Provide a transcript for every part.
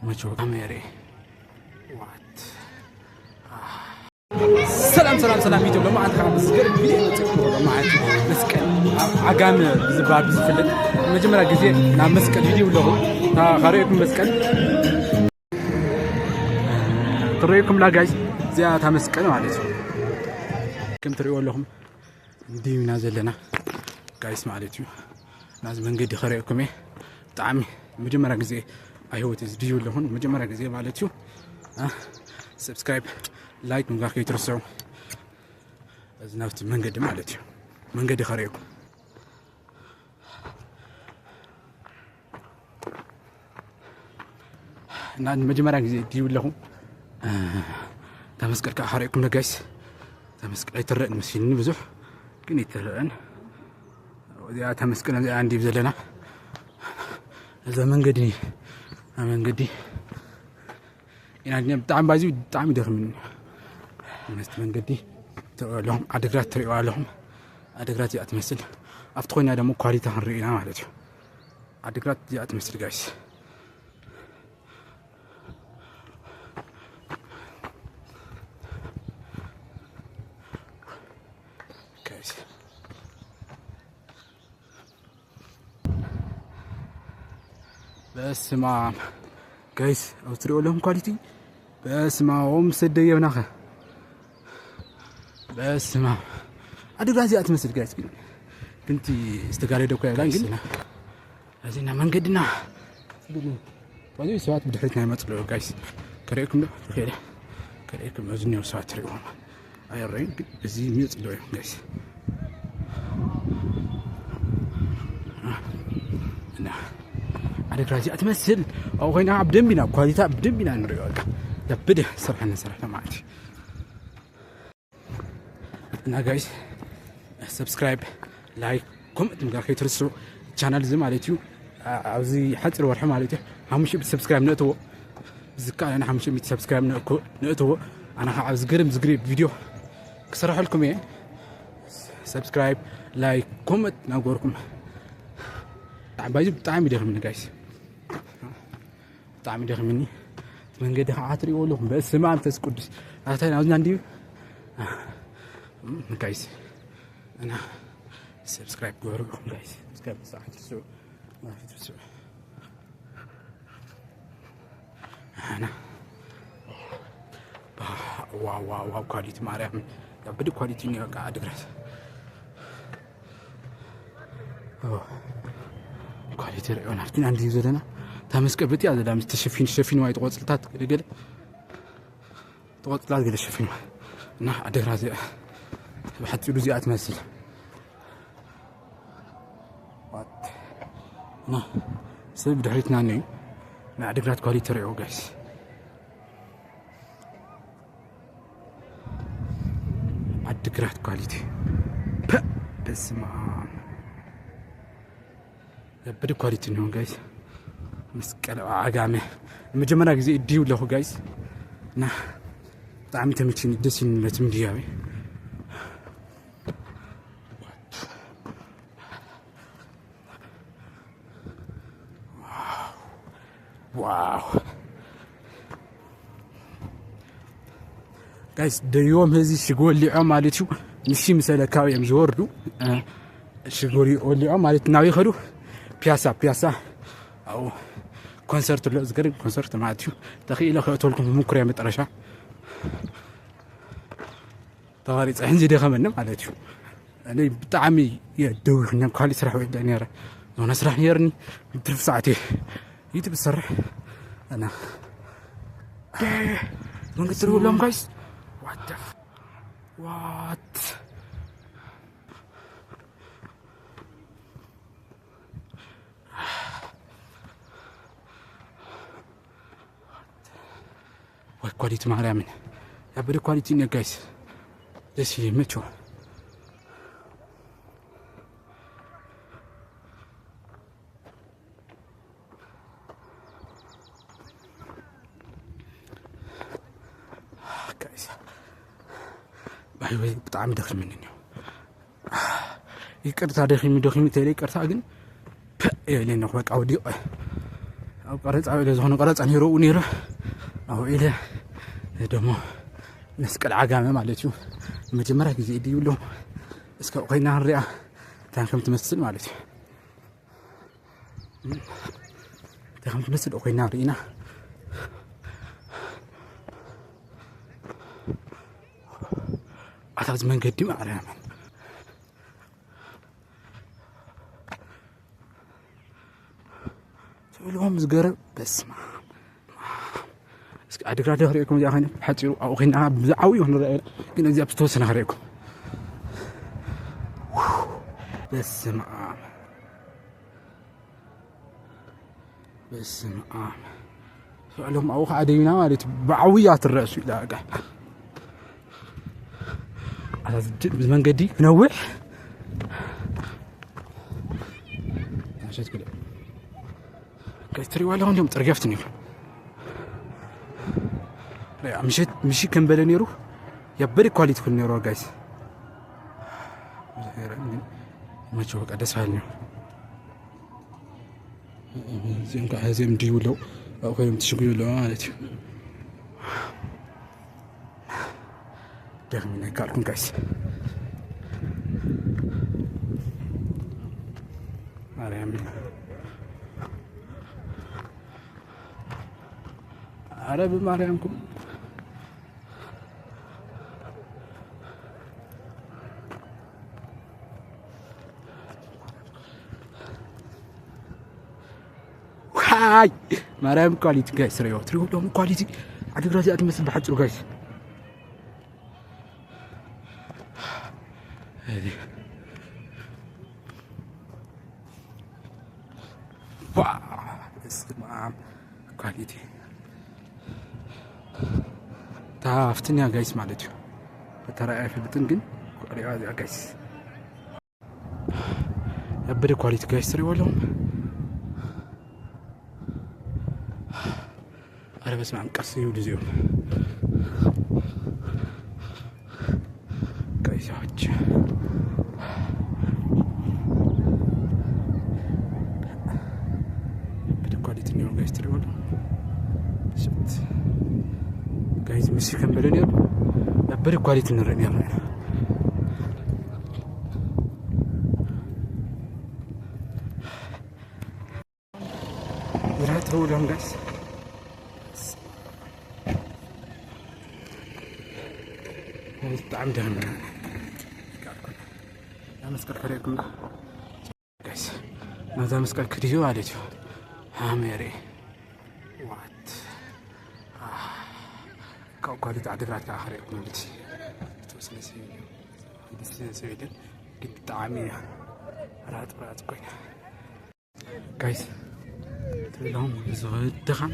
መቸው ካሜሬ ዋት ሰላም ሰላም ሰላም፣ ኢትዮ ሎማዓንቲ ከዓ ምስ ገርም ቪድዮ መፅእኩም። ሎማዓንቲ መስቀል ኣብ ዓጋመ ብዝበሃል ብዝፍለጥ መጀመርያ ግዜ ናብ መስቀል ቪድዮ ኣለኹ። ካሪኦኩም መስቀል ትረእኩም ላ ጋይስ፣ እዚኣ እታ መስቀል ማለት እዩ። ከም ትሪእዎ ኣለኹም እንዲና ዘለና ጋይስ ማለት እዩ። ናዚ መንገዲ ከሪኦኩም እየ። ብጣዕሚ መጀመርያ ግዜ ኣይወት እዚ ድዩ ኣለኹን መጀመርያ ግዜ ማለት እዩ። ሰብስክራይብ፣ ላይክ ምግባር ከይትርስዑ። እዚ ናብቲ መንገዲ ማለት እዩ። መንገዲ ከሪኦኩም እና መጀመርያ ግዜ ድዩ ኣለኹ። ተመስቀል ከዓ ከሪኦኩም ጋይስ። ተመስቀል ኣይትረእን መሲልኒ ብዙሕ ግን ኣይትረእን። እዚኣ ተመስቀል እዚኣ እንዲብ ዘለና እዛ መንገዲ መንገዲ ኢና ድነ ብጣዕሚ ባዚ ብጣዕሚ ደኽምን። መስት መንገዲ ትሪእዎ ኣለኹም ዓድግራት ትሪእዎ ኣለኹም። ዓድግራት እዚኣ ትመስል። ኣብቲ ኮይና ደግሞ ኳሊታ ክንርኢ ኢና ማለት እዩ። ዓድግራት እዚኣ ትመስል ጋይስ። ጋይስ በስማም ጋይስ፣ ኣብ ትሪኦ ኣለኹም ኳሊቲ በስማም ሰደየብናኸ በስማም። ኣደጋ እዚኣ ትመስል ጋይስ፣ ግን ግንቲ ዝተጋረደ እኮ ያላ ግን እዚና መንገድና ባዚ ሰባት ብድሕሪትና ይመፅሉ ጋይስ። ከርእየኩም ዶ ከደ ከርእየኩም እዚ ኒው ሰባት ትሪእዎም ኣይረይን ግን እዚ ሚውፅ ኣለዎ እዮም ጋይስ። እና ዓደግራት እዚኣ ትመስል። ኣብ ኮይና ኣብ ደንቢና ኳሊታ ኣብ ደንቢና ንሪኦ በቃ ለብድ ስራሕ ንስራሕ ማለት እዩ። እና ጋይስ ሰብስክራይብ ላይክ ኮመንት ምግባር ከይትርስዑ። ቻናል እዚ ማለት እዩ ኣብዚ ሓፂር ወርሒ ማለት እዩ ሓሙሽተ ሚእቲ ሰብስክራይብ ነእትዎ። ዝከኣለና ሓሙሽተ ሚእቲ ሰብስክራይብ ነእትዎ። ኣነ ከዓ ኣብዚ ገርም ዝግሪ ቪድዮ ክሰርሐልኩም እየ። ሰብስክራይብ ላይክ ኮመንት ናገርኩም። ባይዚ ብጣዕሚ ደኽምኒ ጋይስ። ብጣዕሚ ደኽምኒ። መንገዲ ከዓ ትሪእዎ ኣለኹም በስመ ኣብ መንፈስ ቅዱስ ኣታ ናብዝና እንዲዩ። ጋይስ እና ሰብስክራይብ ግበሩ ኢኹም ጋይስ። ሰብስክራይብ ሰዓት ትርስዑ ማለት ትርስዑ። ኣና ዋው ዋው ዋው ኳሊቲ ማርያም ያብድ ኳሊቲ ነው። በቃ ዓድግራት ኳሊቲ ርዕዮና ግን እንዲዩ ዘለና ታመስቀ ብትያ ዘላ ምስ ተሸፊን ሸፊን ዋይ ተቆፅልታት ገለ ተቆፅልታት ገለ ሸፊን እና ዓድግራት እዚኣ ብሓፂሩ እዚኣ ትመስል። እና ሰብ ድሕሪትና እነዩ ናይ ዓድግራት ኳሊቲ ርዕዮ ጋይስ። ዓድግራት ኳሊቲ በስማ ዘብድ ኳሊቲ እንሆን ጋይስ። መስቀል ዓጋመ ንመጀመርያ ግዜ እድዩ ኣለኹ ጋይስ። እና ብጣዕሚ ተመችኒ ደስ ይንለት ምድያዊ ዋው ጋይስ ደይዎም ህዚ ሽግ ወሊዖም ማለት እዩ። ንሺ ምሰለ ካብ እዮም ዝወርዱ ሽግ ወሊዖም ማለት ናብ ይኸዱ ፒያሳ ፒያሳ ኣው ኮንሰርት ኣሎ ዝገርም ኮንሰርት ማለት እዩ። ተኽኢለ ክእተልኩም ምኩርያ መጠረሻ ተዋሪፀ ሕንዚ ደኸመኒ ማለት እዩ። እኔ ብጣዕሚ የደው ይኽኛል ኳሊ ስራሕ ወይ ነረ ዝኾነ ስራሕ ነርኒ ትርፍ ሰዓት እየ ይትብ ዝሰርሕ እና መንግስቲ ርብሎም ጋይስ ዋት ዋት ወይ ኳሊቲ ማርያምን ያበደ ኳሊቲ ነ ጋይስ ደስ ይመቸው። ብጣዕሚ ደኺምኒ እኒኦ። ይቅርታ ደኺሙ ደኺሙ ተለ ይቅርታ ግን የብለኒ በቃ ወዲቀ ኣብ ቀረፃ ኢለ ዝኾነ ቀረፃ ነይሩ ነይሩ ኣብኡ ኢለ ደሞ መስቀል ዓጋመ ማለት እዩ። መጀመርያ ግዜ ድዩ ኣሎ። እስከ ኮይና ንሪኣ እንታይ ከም ትመስል ማለት እዩ። እንታይ ከም ትመስል ኮይና ርኢና። ኣታ እዚ መንገዲ ማርያምን ትብልዎም ዝገርም። በስመ ኣብ። እስኪ ዓዲግራት ዶ ክርእየኩም እዚኣ ኮይነ ሓፂሩ ኣብኡ ኮይና ብዛዕባኡ ይኹን ንረአ። ግን እዚኣ ብዝተወሰነ ክርእየኩም። በስመ ኣብ። በስመ ኣብ። ስዕሎም ኣብኡ ከዓ ደዩና ማለት እዩ። ብዓብያ ትረእሱ ኢላ በቃ። ኣታ ዝድ-፣ መንገዲ ክነውሕ። ኣሸት ክልእ። ጋይስ፣ ትሪእዋ ኣለኹም እንዲሁም ጥርገፍትን እዩ። ያ፣ ምሽት፣ ምሽት ከም በለ ነይሩ። የበደ ኳሊቲ ክን ነይሩ ጋይስ። መቸው በቃ ደስ ባል ነው። እዚኦም ከዓ እዚኦም እንዲህ ብለው ኮይኖም ትሽጉ ኣለዋ ማለት እዩ። ደኽሚና ኣይከኣልኩን ጋይስ። ማርያም፣ ኣረ ብማርያምኩም። ዋይ ማርያም፣ ኳሊቲ ጋይስ፣ ሪኦ ትሪኦ ደሞ ኳሊቲ ዓዲግራት እያ ትመስል ብሓፂሩ ጋይስ። ዋ፣ በስመ ኣብ። ኳሊቲ ታፍትንያ ጋይስ ማለት እዩ። ተራእያ ኣይፈልጥን ግን ሪኦ እዚኣ ጋይስ። ያበደ ኳሊቲ ጋይስ፣ ትሪእዎ ኣለኹም። ኣረ በስመ ኣብ፣ ቀስ ይብሉ እዚኦም ቀይሳዎች። ያበደ ኳሊቲ እኒኦ ጋይስ፣ ትሪእዎ ኣለኹም። ሽት ጋይስ፣ ምሽ ከም በለ ነይሩ። ያበደ ኳሊቲ ንርኢ ነይርና ኢና። ብርሃን ትረውሎም ጋይስ። ብጣዕሚ ደህና መስቀል ከርእየኩም ዶ? ጋይስ፣ ናዛ መስቀል ክድዩ ማለት እዩ። ሃሜሬ ዋት። ካብ ኳሊቲ ዓድግራት ከዓ ከርእየኩም ማለት እዩ። ዝተወሰነ ሰብ የለን። ደስ ዝብል ሰብ የለን። ግን ብጣዕሚ ራጥ ራጥ ኮይና። ጋይስ፣ ትብሎም ዝኸድ ድኻም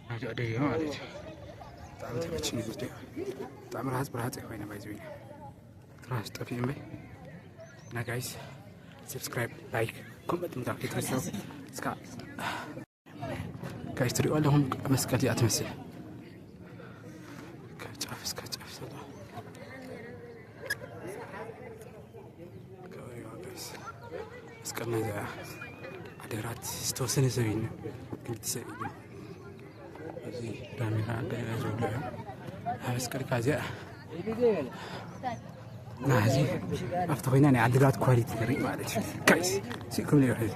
ናብዚኣ ደይበ ማለት እዩ። ብጣዕሚ ተመችኒ እዚ ደይበ። ብጣዕሚ ርሃፅ ብርሃፅ ኮይነ ባይዘ ትራስ ጠፊኡ እምበይ። እና ጋይስ፣ ሰብስክራይብ፣ ላይክ፣ ኮመንት ምታብ ከይትረስዑ። እስካ ጋይስ፣ ትሪኦ ኣለኹም መስቀል እያ ትመስል። ካብ ጫፍ እስካ ጫፍ ሰላ። መስቀል ናይ ዓድግራት ዝተወሰነ ሰብ እዩ፣ ክልተ ሰብ እዩ። እዚ ዳሜራ ገለ ዝብሉ እዮም። ኣብ መስቀል ካዚኣ ናዚ ኣብቲ ኮይና ናይ ዓድግራት ኳሊቲ ንርኢ ማለት እዩ። ጋይስ፣ ስኢኩም ነይሩ ሕዚ።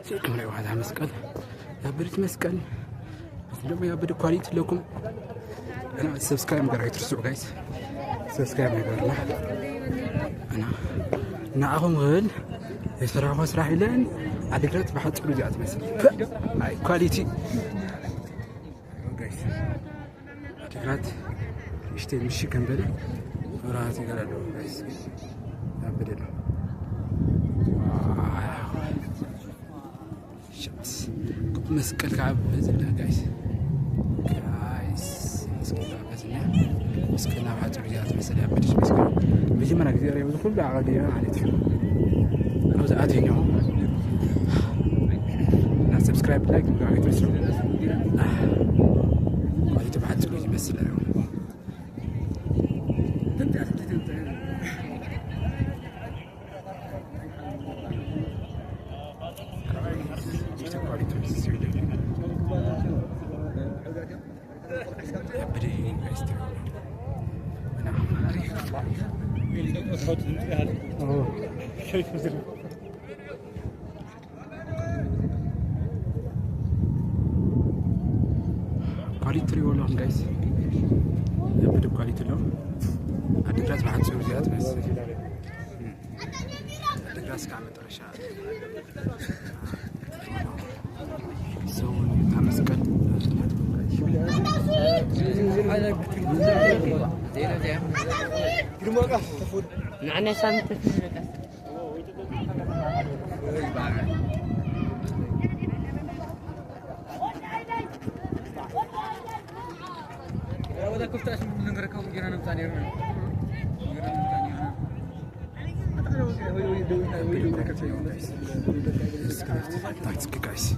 ስኢኩም ነይሩ፣ ዋዛ መስቀል፣ ያበደት መስቀል፣ እዚ ደግሞ ያበደ ኳሊቲ ኣለኩም። እና ሰብስክራይብ ምግባር ኣይትርስዑ ጋይስ። ሰብስክራይብ ምግባርና። እና ንዓኹም ክብል የስራኹ ስራሕ ኢለን ዓድግራት ብሓፂሩ እዚኣ ትመስል። ኣይ ኳሊቲ ጋይስ። ዓድግራት ንእሽተይ ምሽ ከም በለ መብራህቲ ገለ ኣለዎ ጋይስ። ያበደ ነው። ሽት። መስቀል ከዓ በዝና ጋይስ። ጋይስ፣ መስቀል ከዓ በዝና። መስቀል ናብ ሓፂሩ እዚኣ ትመስል ያበደች መስቀል። መጀመርያ ግዜ ሪኦ እዚ ኩሉ ዓቐብ እያ ማለት እዩ። ኣብዚ ኣትዮ። እና ሰብስክራይብ፣ ላይክ ምግባር ኣይትረስዑ። ማለት ብሓፂሩ ይመስል። ኳሊቲ ትሪኦ ኣለኹም ጋይስ፣ ብድብ ኳሊቲ ኣሎ። ዓዲግራት ብሓፂሩ እዚኣ ትመስል። ዓዲግራት እስካብ መጨረሻ ሰው እታ መስቀል ንዓና ሳምንት Guys.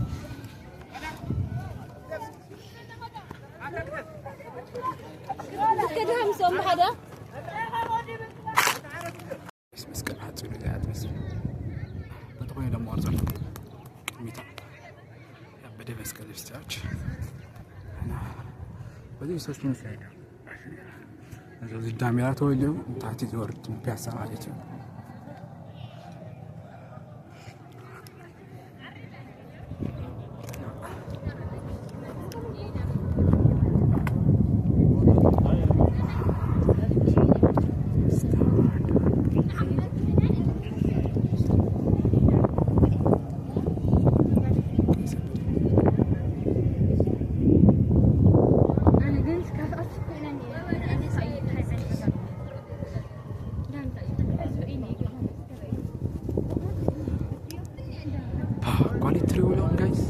መስቀል ሓፂሩ እዚኣ ትመስል። በተኾነ ደግሞ ኣርዛል ቅድሚታ ያበደ መስቀል ስታች እና በዚህ ሶስት መስቀል እዚ ዳሜራ ተወልዩ ታሕቲ ዝወርድ ፒያሳ ማለት እዩ። ኳሊቲ ትሪኡ ኣለኹም ጋይስ፣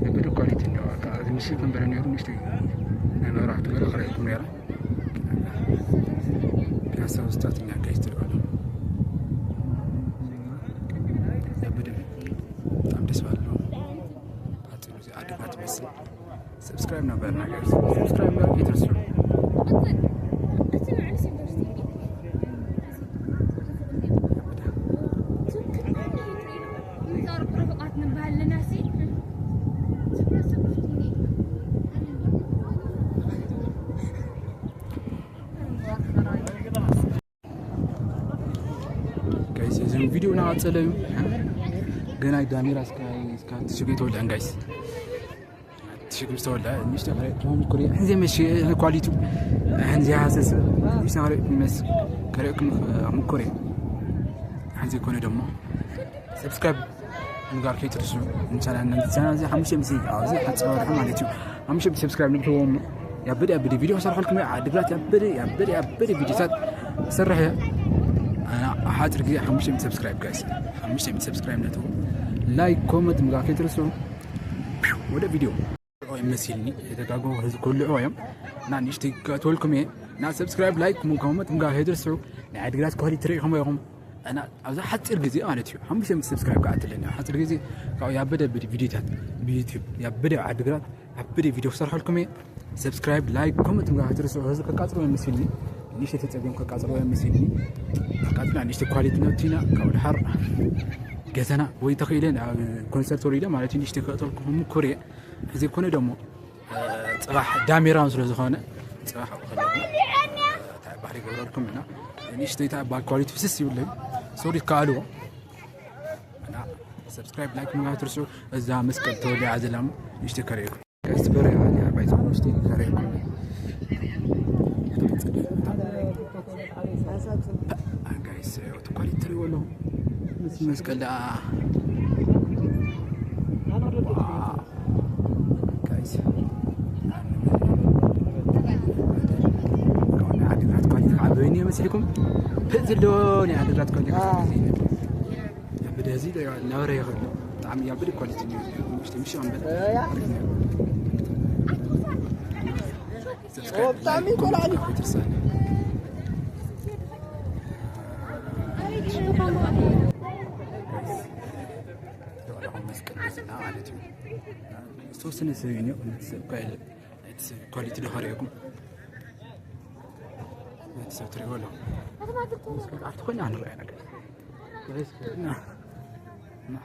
ብድብ ኳሊቲ እንዲያው በቃ እዚ ምሽት ነበረ ነይሩ። ምሽት ናይ መብራህቱ ገለ ክረእኩም ነይረ። ፒያሳ ውስጣት እኛ ጋይስ ትሪኡ ኣለኹም። ብድብ በጣም ደስ ባለ ነው። ዓድና ትመስል። ሰብስክራይብ ነበር ነገር ሰብስክራይብ ነበር ይትርሱ። ጋይስ፣ እዚ ቪዲዮ እናቐጸለ እዩ። ገና ዳሜራ እስካ እስካ ትሽገ ተወልዐን ጋይስ። ትሽግም ዝተወልዐ ንሽተ ከረእኩም ምኩሬ። ሕንዜ መሽ ኳሊቱ ሕንዜ ሃሰስ ንሽተ ከረእኩም መስ ከረእኩም ምኩሬ። ሕንዜ ኮነ ደሞ ሰብስክራይብ ምግባር ከይትርሱ። እንቻላ ነን ቻናል እዚ ሓሙሽተ ሚእቲ ኣብዚ ሓፂር ወርሒ ማለት እዩ። ሓሙሽተ ሚእቲ ሰብስክራይብ ንግተዎም። ያበደ ያበደ ቪዲዮ ክሰርሐልኩም እየ። ዓድግራት ያበደ ያበደ ያበደ ቪዲዮታት ክሰርሕ እየ። ኣና ሓፂር ግዜ ሓሙሽተ ሚእቲ ሰብስክራይብ ጋይስ፣ ሓሙሽተ ሚእቲ ሰብስክራይብ ነትው። ላይክ ኮመንት ምግባር ከይትርሱ። ወደ ቪዲዮ። ይመስልኒ የተጋገው ህዝብ ኩሉ እዮም እና ንሽቲ ከእትወልኩም እየ እና ሰብስክራይብ ላይክ ኮመንት ምግባር ከይትርሱ። ናይ ዓድግራት ኳሊቲ ርኢኹም ኢኹም። እና ኣብዚ ሓፂር ግዜ ማለት እዩ ሓሙሽተ ሚእቲ ሰብስክራይብ ክኣትለኒ ኣብ ሓፂር ግዜ ካብኡ ያበደ ቪዲዮታት ብዩቲዩብ ያበደ ዓድግራት ያበደ ቪዲዮ ክሰርሐልኩም እየ። ሰብስክራይብ ላይክ ኮመንት ምግባር ትርስዑ። ህዝቢ ከቃፅሎ የምስልኒ ንእሽተይ ተፀቢዮም ከቃፅሎ የምስልኒ። ኣቃፅላ ንእሽተይ ኳሊቲ ነቲና ካብ ድሓር ገዘና ወይ ተኽኢለ ኮንሰርት ወሪደ ማለት እዩ ንእሽተይ ከእተልኩም ምኩር እየ። እዚ ኮነ ደሞ ፅባሕ ዳሜራውን ስለ ዝኾነ ፅባሕ ኣብኡ ከለኹ እንታይ ባህሪ ይገብረልኩም እና ንእሽተይ እታ ባል ኳሊቲ ፍስስ ይብለይ ሶሪ ይከኣልዎ እና ሰብስክራይብ ላይክ ምግባር ትርስዑ። እዛ መስቀል ተወሊዓ ዘላ እሞ ንእሽተይ ከርእየኩም። ጋይስ ትበረ ያለ ባይዞ ንእሽተይ ከርእየኩም። ጋይስ እቲ ኳሊቲ ትሪእዎ ኣለኹም። እዚ መስቀል ደኣ ጋይስ ዓድግራት ኳሊቲ ዓበይኒ መሲልኩም? ህዝቢ ኣለዎ ናይ ዓድግራት ኳሊቲ ዓበይኒ። ያበደ ህዝቢ እናበረ ይኸድ። ብጣዕሚ ያበደ ኳሊቲ እዩ። ምሽ ምሽ ኣንበል። ብጣዕሚ ቆልዓ እዩ። ዝተወሰነ ሰብ እዩ። ሰብ እኳ የለን። ናይቲ ሰብ ኳሊቲ ዶ ከርእየኩም? ናይቲ ሰብ ትሪእዎ ኣለኹም። ኣቲ ኮይና ንርኣያ ነገር። ና። ና።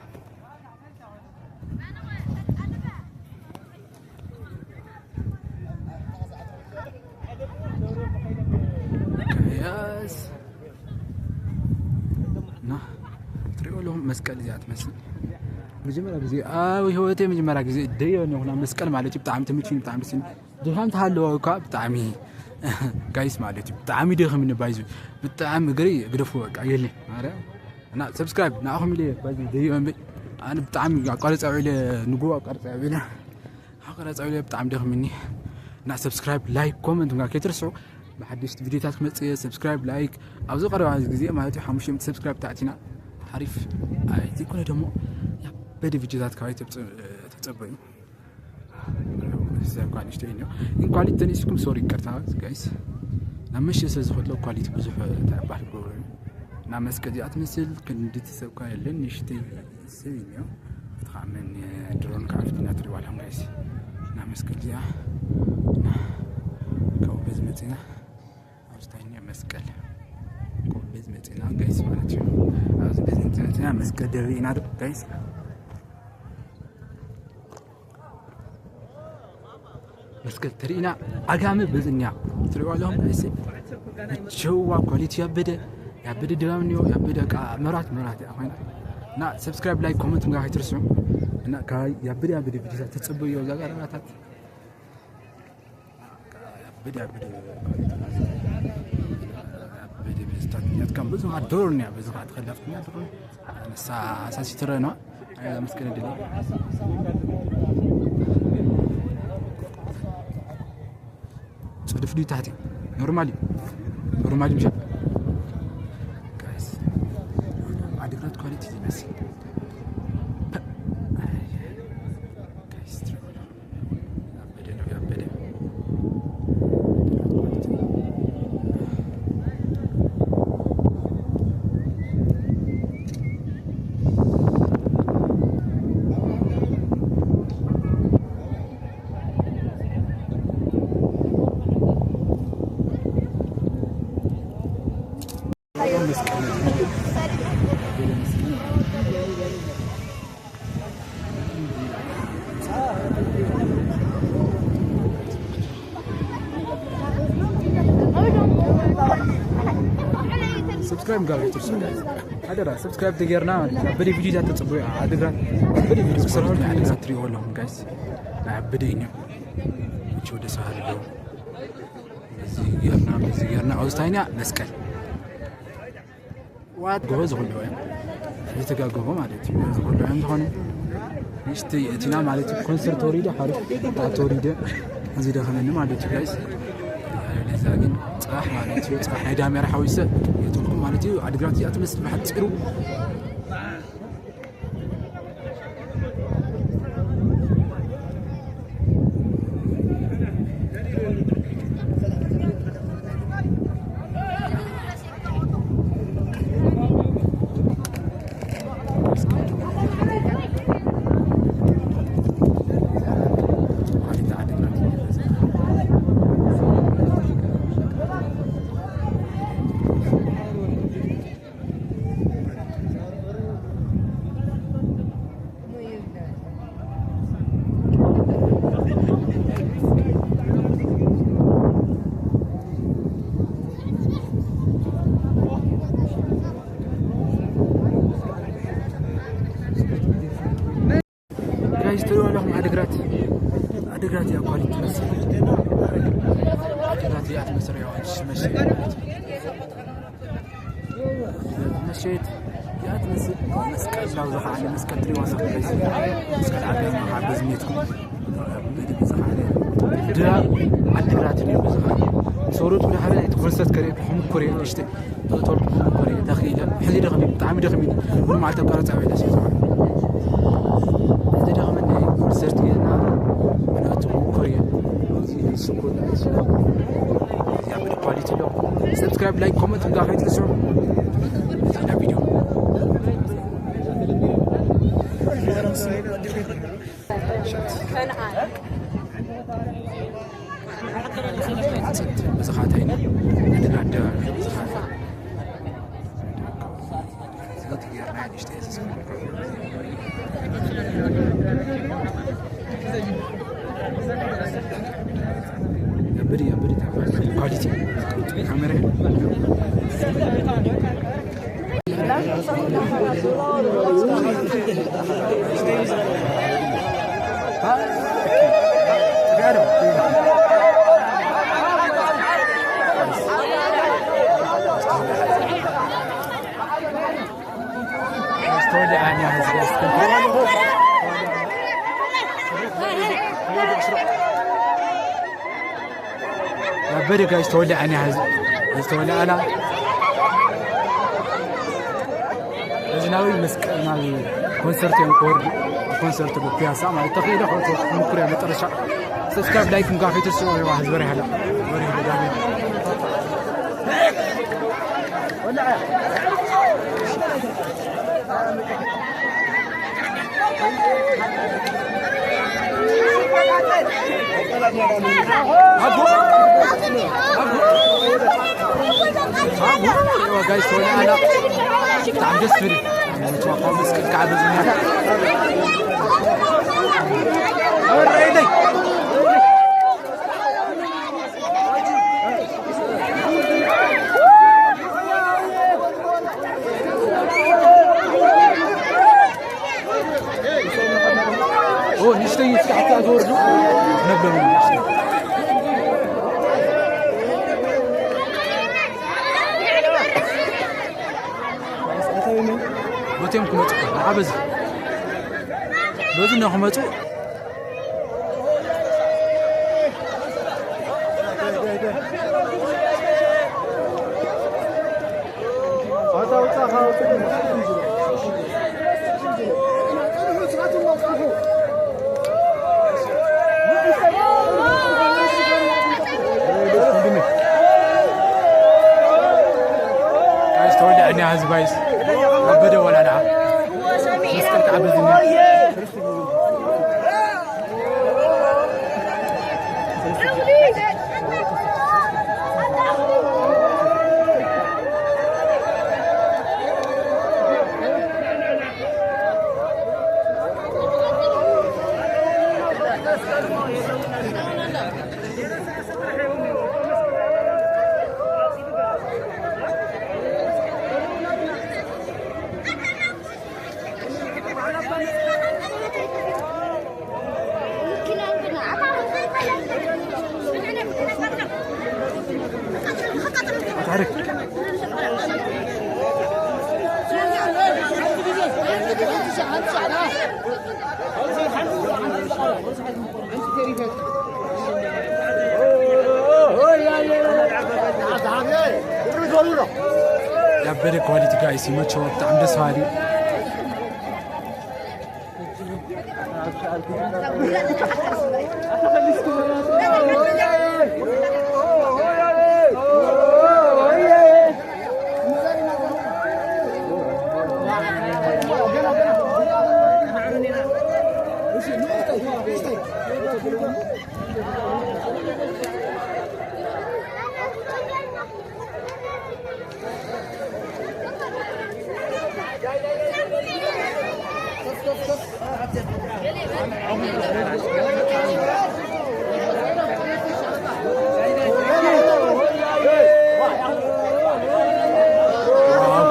መስቀል እዚኣ ትመስል። መጀመርያ ግዜ ኣብ ህይወተይ መጀመርያ ግዜ ደዮ ነኹና መስቀል ማለት እዩ። ብጣዕሚ ተመችኒ፣ ብጣዕሚ ደስ ኢሉኒ። ድኻም ተሃለወ እኳ ብጣዕሚ ጋይስ ማለት እዩ። ብጣዕሚ ደኺምኒ ባይዙ። ብጣዕሚ እግሪ ግደፉ በቃ የለ። ኣረ እና ሰብስክራይብ ንኣኹም ኢለ ባይዙ ደዮ እምበይ። ኣነ ብጣዕሚ ኣቋርጻ ውዒለ ንግሆ ኣቋርጻ ውዒለ። ኣቋርጻ ውዒለ ብጣዕሚ ደኺምኒ። እና ሰብስክራይብ፣ ላይክ፣ ኮመንት ምጋ ከይትርስዑ። ብሓደሽቲ ቪዲዮታት ክመጽእ እየ። ሰብስክራይብ፣ ላይክ፣ ኣብዚ ቀረባ ግዜ ማለት እዩ ሓሙሽተ ሚእቲ ሰብስክራይብ ተኣቲና። ሓሪፍ ኣይ ዘይኮነ ደሞ ያበደ ቪዲዮታት ካባይ ተብጽ-፣ ተጸበዩ። እዛ ኳሊቲ ተይኖ። ግን ኳሊቲ ተነሲኩም ሶሪ ይቅርታ ጋይስ። ናብ መሸ ስለ ዝኸድሎ ኳሊቲ ብዙሕ ተዕባል ክገብሮ እዩ። ናብ መስቀል እዚኣ ትመስል ክንዲ ትሰብካ የለን ንእሽተይ ሰብ እዩ። እቲ ከዓ መን ድሮን ከዓ ኣብቲ እናትሪእዋ ኣለኹም ጋይስ። ናብ መስቀል እዚኣ እና ካብኡ በዚ መፂና ኣብዚ ታይኛ መስቀል። ካብኡ በዚ መፂና ጋይስ ማለት እዩ። ኣብዚ በዚ መፂና መስቀል ደርቢ ኢና ዶ ጋይስ? መስቀል ተሪኢና ዓጋመ በዝኛ ትሪእዋ ኣለኹም ጋይስ። ምቸዋ ኳሊቲ ያበደ፣ ያበደ ድባብ እኒኦ፣ ያበደ ቃ መራት መራት እያ ኮይና። እና ሰብስክራይብ፣ ላይክ፣ ኮመንት ምግባር ኣይትርስዑ። እና ካብ ያበደ ያበደ ቪዲዮታት ተጸበዩ እዛ ቀረባታት። ያበደ ያበደ ኳሊቲ ያበደ ቤዝታት እኒያት ከም ብዙ ዶር እኒያ ብዙ ተኸላፍኛ ዶር ንሳ ኣሳሲትረ ነው። ኣይ መስቀል ድል ጽድፍ ድዩ ታሕቲ? ኖርማል እዩ። ኖርማል እዩ ምሸት። ጋይስ፣ ዓዲግራት ኳሊቲ ይመስል። ጋይስ፣ ያበደ ነው፣ ያበደ። ሰብስክራይብ ጋር ትርሱ። ሓደራ ሰብስክራይብ ተጌርና በደ ቪዲዮ ተጽብዩ ዓድግራት በደ ቪዲዮ ክሰርሑ ዓድግራት ትሪኦ ኣለኹም ጋይስ። ናይ ዓበደ እዩ። እቺ ወደ ሰሃር ኣለዉ። እዚ ጌርና፣ እዚ ጌርና፣ ኣብዚ ታይና መስቀል። ዋት ጎበዝ፣ ዝኹሉ እዮም። ዝተጋገቡ ማለት እዩ። ዝኹሉ እዮም ዝኾነ። ንእሽተይ እቲና ማለት እዩ። ኮንሰርት ወሪደ፣ ሓሪፍ ጣት ወሪደ። እዚ ደኸመኒ ማለት እዩ፣ ጋይስ። ለዛ ግን ጽባሕ ማለት እዩ። ጽባሕ ናይ ዳሜራ ሓዊሰ የትልኩም ማለት እዩ። ዓድግራት እዚኣ ትመስል ብሓጺሩ። ጋይስ፣ ትሪእዎ ኣለኹም ዓድግራት፣ ዓድግራት እያ ኳሊቲ ትመስል። ዓድግራት እያ ትመስል፣ ያው፣ መሸ-፣ መሸት እያ ትመስል። መስቀል ናብዚ ከዓ፣ መስቀል ትሪእዎ ኣለኹም ጋይስ። መስቀል ዓድና ከዓ በዚ ሜትኩም። ድባብ ዓድግራት እዩ በዚ ከዓ። ሰውረቱ ብድሓረ እቲ ኮንሰርት ከርእየኩም ክምኩር እየ፣ ንእሽተይ። ተቕተልኩ ኮሪ ተኺለ ሕዚ ደኽሚ ብጣዕሚ ደኽሚ። ምንም ኣልተቋረጸ ቤት ኣስቤዛ። እዚ ደኽመኒ ሪሰርች ጌርና ምናቱ ኮሪ። እዚ ስኩል ያበደ ኳሊቲ ነው። ሰብስክራይብ፣ ላይክ፣ ኮመንት እንዳ ከይትረስዑ። ሌላ ቪዲዮ በዝኻተይና ንድናደ በዝኻተ የብድ የብድ ኳሊቲ ካሜራ ተወልደ ኣንያ ህዝቢ እስከ በደ ጋይስ ተወልደ ኣንያ ህዝቢ ዝተወልደ ኣላ እዚ ናበይ መስቀል ናብ ኮንሰርት እዮም ክወርዱ። ኮንሰርት ዶ ፒያሳ ማለት ተኽኢለ ክትምኩር እያ መጠረሻ። ሰብስክራይብ ላይክ ምካ ከይትርስዑ። ይዋ ህዝበ ሪሃላ ወሪ ደጋሚ ጋይስ ተወልደ ኣላ ብጣዕሚ ደስ ዝብል መስቀል ከዓ በዝኛ ንሽተይ እስካሕታ ዝወርዱ ነብሎም ንሽተይ ቦቴም ክመፁ ንዓ በዚ በዚ ነው ክመፁ ተወዳእኒ ህዝባይስ ኣበደ ወላዳ መስቀል ከዓ በዝኛ ያበደ ኳሊቲ ጋይስ ይመቸው። በጣም ደስ ባሊ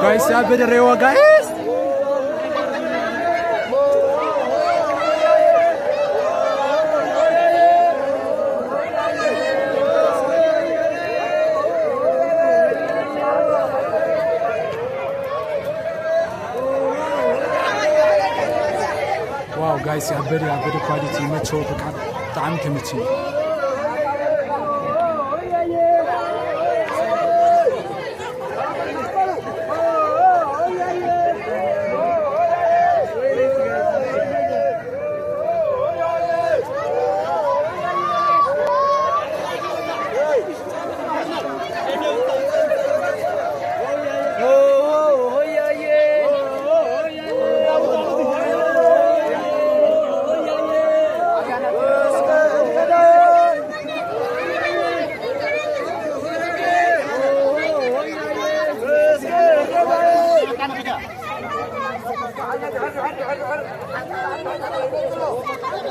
ጋይስ ያበደ ሬዋ ጋይስ ዋው ጋይስ ያበደ ያበደ ኳሊቲ መቸው በቃ በጣም ተመቸኝ።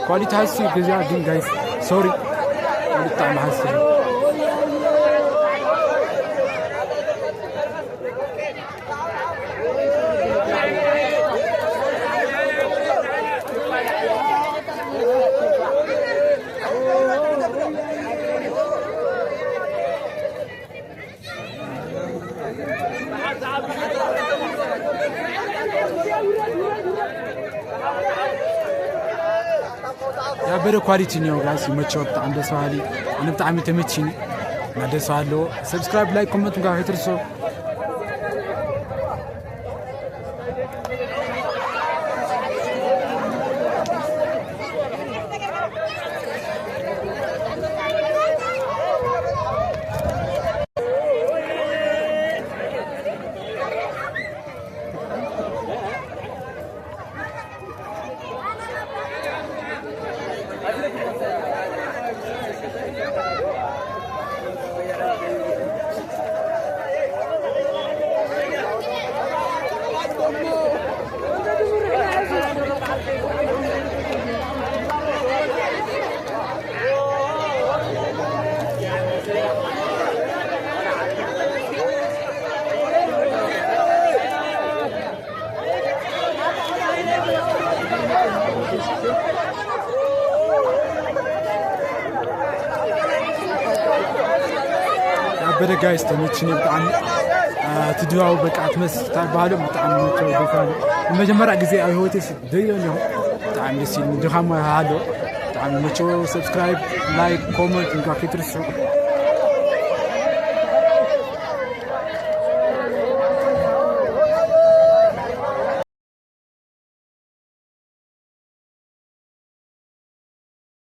ኳሊቲ ሃሲ ገዛ ግን ጋይስ ሶሪ ብጣዕሚ ሃሲ ያበደ ኳሊቲ ነው ጋይስ፣ ይመቸው። በጣም ደስ ባሊ፣ ኣነ ብጣዕሚ ተመችኝ እና ደስ ኣለዎ። ሰብስክራይብ፣ ላይክ፣ ኮመንት ጋር ከይትርሱ። ኣበደ ጋይስ ተመችኒ ብጣዕሚ። እቲ ድባቡ በቃ ትመስል፣ እንታይ ባህሎም ብጣዕሚ መቸው። ድፋን ንመጀመርያ ግዜ ኣብ ህይወተይ ደዮ ኣለኹ። ብጣዕሚ ደስ ይብል፣ ድኻም ኣሎ። ብጣዕሚ መቸው። ሰብስክራይብ፣ ላይክ፣ ኮመንት እንኳ ከይትርስዑ።